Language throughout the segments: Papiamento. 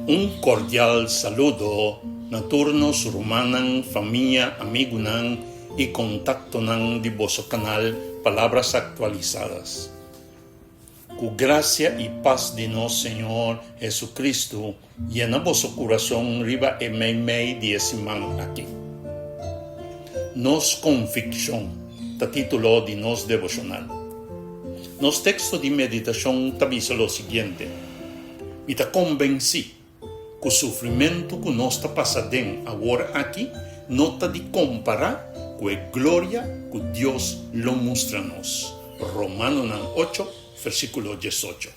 Un kordial saludo na tur nos rumannan, famia, amigunan i kontaktonan di boso kanal Palabras Actualizadas. Ku grasia i pas di nos Señor Jesucristo yena boso kurason riba e meimei di e siman aki. Nos konvikshon ta título di nos deboshonal. Nos teksto di meditashon ta bisa lo siguiente, Mi ta konbensí ku sufrimentu ku nos ta pasa den awor aki no ta di kompará ku e gloria ku Dios lo mustra nos. Romanonan ocho, versíkulo diesocho.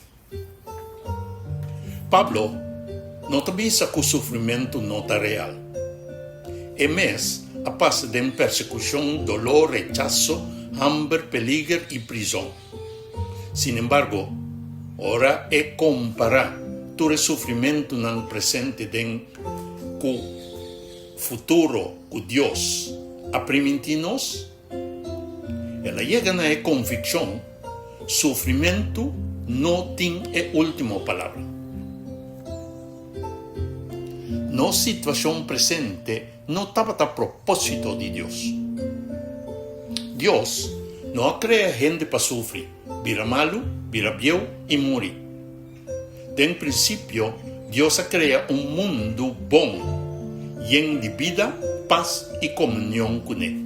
Pablo no ta bisa ku sufrimentu no ta real. E mes a pasa den persekushon, doló, rechaso, hamber, peliger i prizon. Sinembargo, ora e kompará tur e sufrimentunan presente den ku futuro ku Dios a primintí nos, el a yega na e konvikshon, sufrimentu no tin e último palabra. Nos situashon presente no tabata propósito di Dios. Dios no a krea hende pa sufri, bira malu, bira bieu i muri. Den prinsipio, Dios a krea un mundu bon, yen di bida, pas i komunion kuné.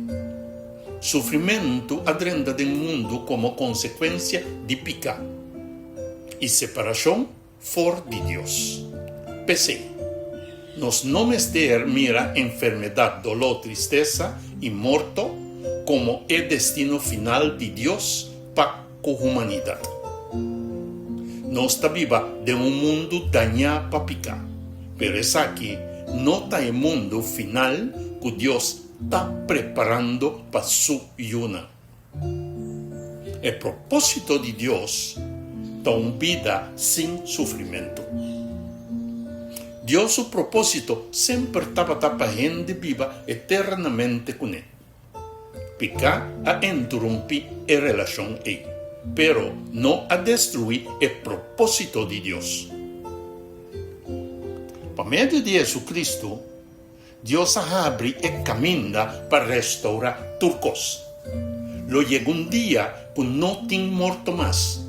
Sufrimentu a drenta den mundu komo konsekuensia di piká i separashon for di Dios. P'esei, nos no mester mira enfermedat, doló, tristesa i morto komo e destino final di Dios pa ku humanidat. Nos ta biba den un mundu dañá pa piká, pero esaki no ta e mundu final ku Dios ta preparando pa su yunan. E propósito di Dios ta un bida sin sufrimentu. Dios su propósito semper tabata pa hende biba eternamente kuné. Piká a enterumpí e relashon ei, pero no a destruí e propósito di Dios. Pa medio di Jesucristo, Dios a habri e kaminda pa restourá tur kos. Lo yega un dia ku no tin morto mas,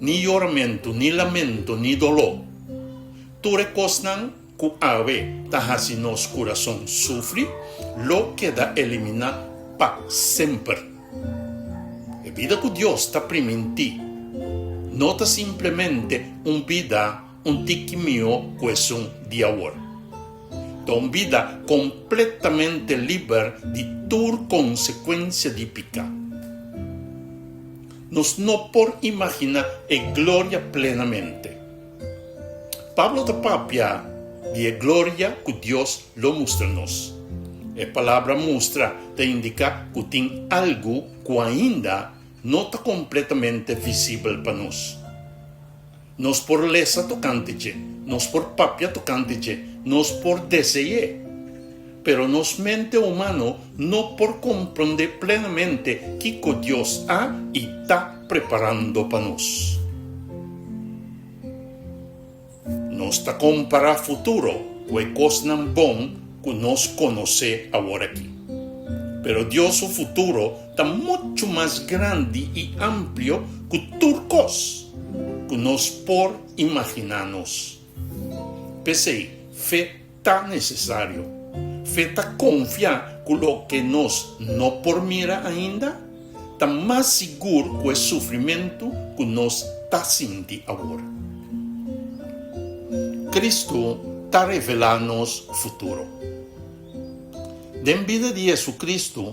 ni yoramentu, ni lamento, ni doló. Tur e kosnan ku awe ta hasi nos kurason sufri lo keda eliminá pa semper. E bida ku Dios ta primintí no ta simplemente un bida un tiki mihó ku esun di awor. Ta un bida kompletamente liber di tur konsekuensia di piká. Nos no por imaginá e gloria plenamente. Pablo ta papia di e gloria ku Dios lo mustra nos. E palabra mustra ta indiká ku tin algu ku ainda no ta kompletamente visibel pa nos. Nos por lesa tokante dje, nos por papia tokante dje, nos por dese'é, pero nos mente humano no por komprondé plenamente kiko Dios a i ta preparando pa nos. Nos ta kompará futuro ku e kosnan bon ku nos konosé aworakí. Pero Dios su futuro ta muchu mas grandi i amplio ku tur kos ku nos por imaginá nos. P'esei, fe ta nesesario. Fe ta konfia ku loke nos no por mira ainda ta mas sigur ku e sufrimentu ku nos ta sinti awor. Kristu ta revelá nos futuro. Den bida di JesuCristu,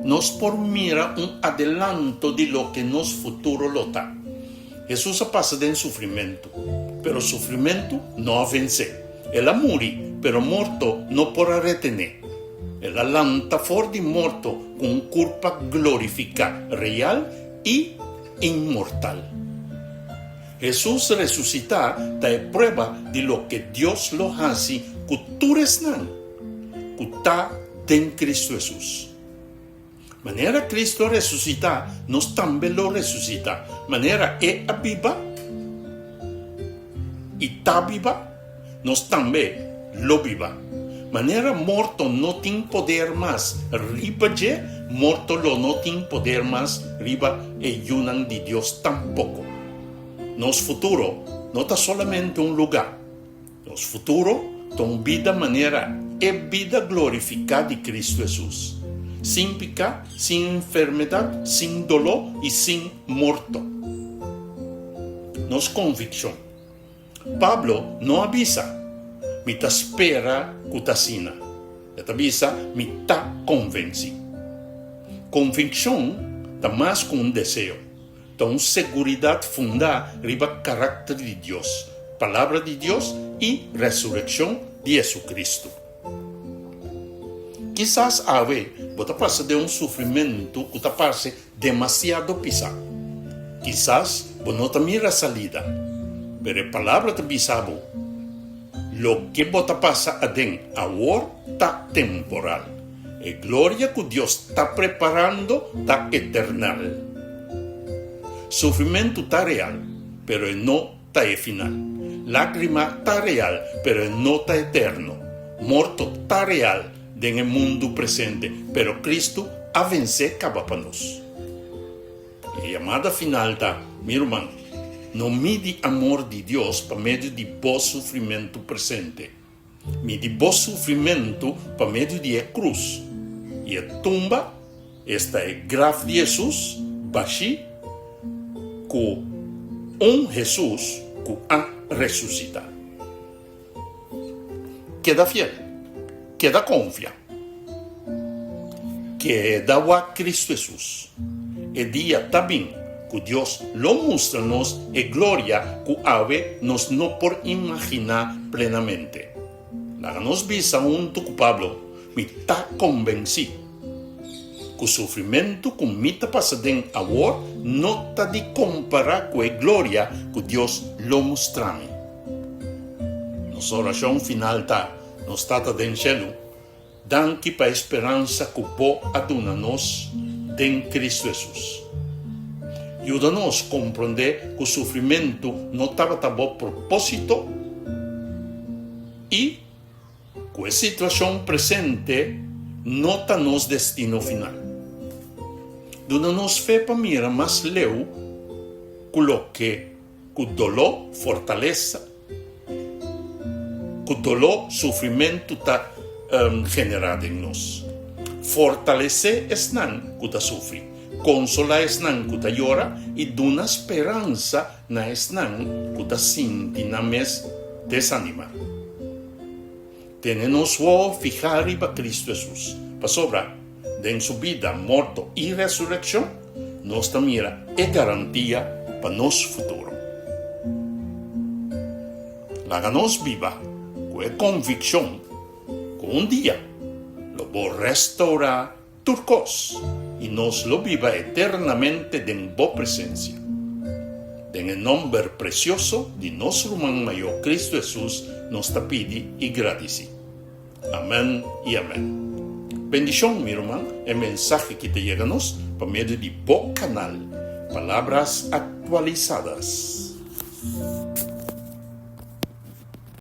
nos por mira un adelanto di loke nos futuro lo ta. Jesus a pasa den sufrimentu, pero sufrimentu no a vens'é. El a muri, pero morto no por a reten'é. El a lanta for di morto ku un kurpa glorifiká, real i inmortal. Hesus resusitá ta e prueba di loke Dios lo hasi ku tur esnan ku ta den Kristu Hesus. Manera Kristu a resusitá, nos tambe lo resusitá. Manera E a biba i ta biba, nos tambe lo biba. Manera morto no tin poder mas riba dje, morto lo no tin poder mas riba e yunan di Dios tampoko. Nos futuro no ta solamente un lugá. Nos futuro ta un bida manera e bida glorifiká di Kristu Hesus, sin piká, sin enfermedat, sin doló i sin morto. Nos konvikshon. Pablo no a bisa, Mi ta spera ku ta asina. E ta bisa, Mi ta konvensí. Konvikshon ta mas ku un deseo. Ta un seguridat fundá riba karakter di Dios, Palabra di Dios i resurekshon di Jesucristo. Kisas awe bo ta pasa den un sufrimentu ku ta parse demasiado pisá. Kisas bo no ta mira salida, pero e Palabra ta bisa bo, Loke bo ta pasa aden awor ta temporal. E gloria ku Dios ta preparando ta eternal. Sufrimentu ta real, pero e no ta e final. Lágrima ta real, pero e no ta eterno. Morto ta real den e mundu presente, pero Kristu a vensé kaba pa nos. E yamada final ta, Mi ruman, no midi amor di Dios pa medio di bo sufrimentu presente. Midi bo sufrimentu pa medio di e krus i e tumba, esta e graf di Hesus, bashí ku un Hesus ku a resusitá. Keda fiel, keda konfia, keda wak Kristu Hesus. E dia ta bin ku Dios lo mustra nos e gloria ku awe nos no por imaginá plenamente. Laga nos bisa huntu ku Pablo, Mi ta konbensí ku sufrimentu ku mi ta pasa den awor no ta di kompará ku e gloria ku Dios lo mustra mi. Nos orashon final ta, Nos Tata den shelu, Danki pa e speransa ku Bo a duna nos den Kristu Hesus. Yuda nos komprondé ku sufrimentu no tabata Bo propósito i ku e situashon presente no ta nos destino final. Duna nos fe pa mira mas leu ku loke ku doló, fortalesa. Ku doló, sufrimentu ta generá den nos. Fortalesé esnan ku ta sufri, konsolá esnan ku ta yora i duna speransa na esnan ku ta sinti nan mes desanimá. Tene nos wowo fihá riba Kristu Hesus, pasobra den su bida, morto i resurekshon, nos ta mira e garantia pa nos futuro. Laga nos biba ku e konvikshon ku un dia lo bo restourá Tur kos, i nos lo biba eternamente den Bo presensia. Den e nomber presioso di nos Ruman Mayó Cristo Hesus nos ta pidi i gradisi. Amen i amen. Bendishon, mi ruman, e mensahe ki ta yega nos pa medio di bo kanal Palabras Actualizadas.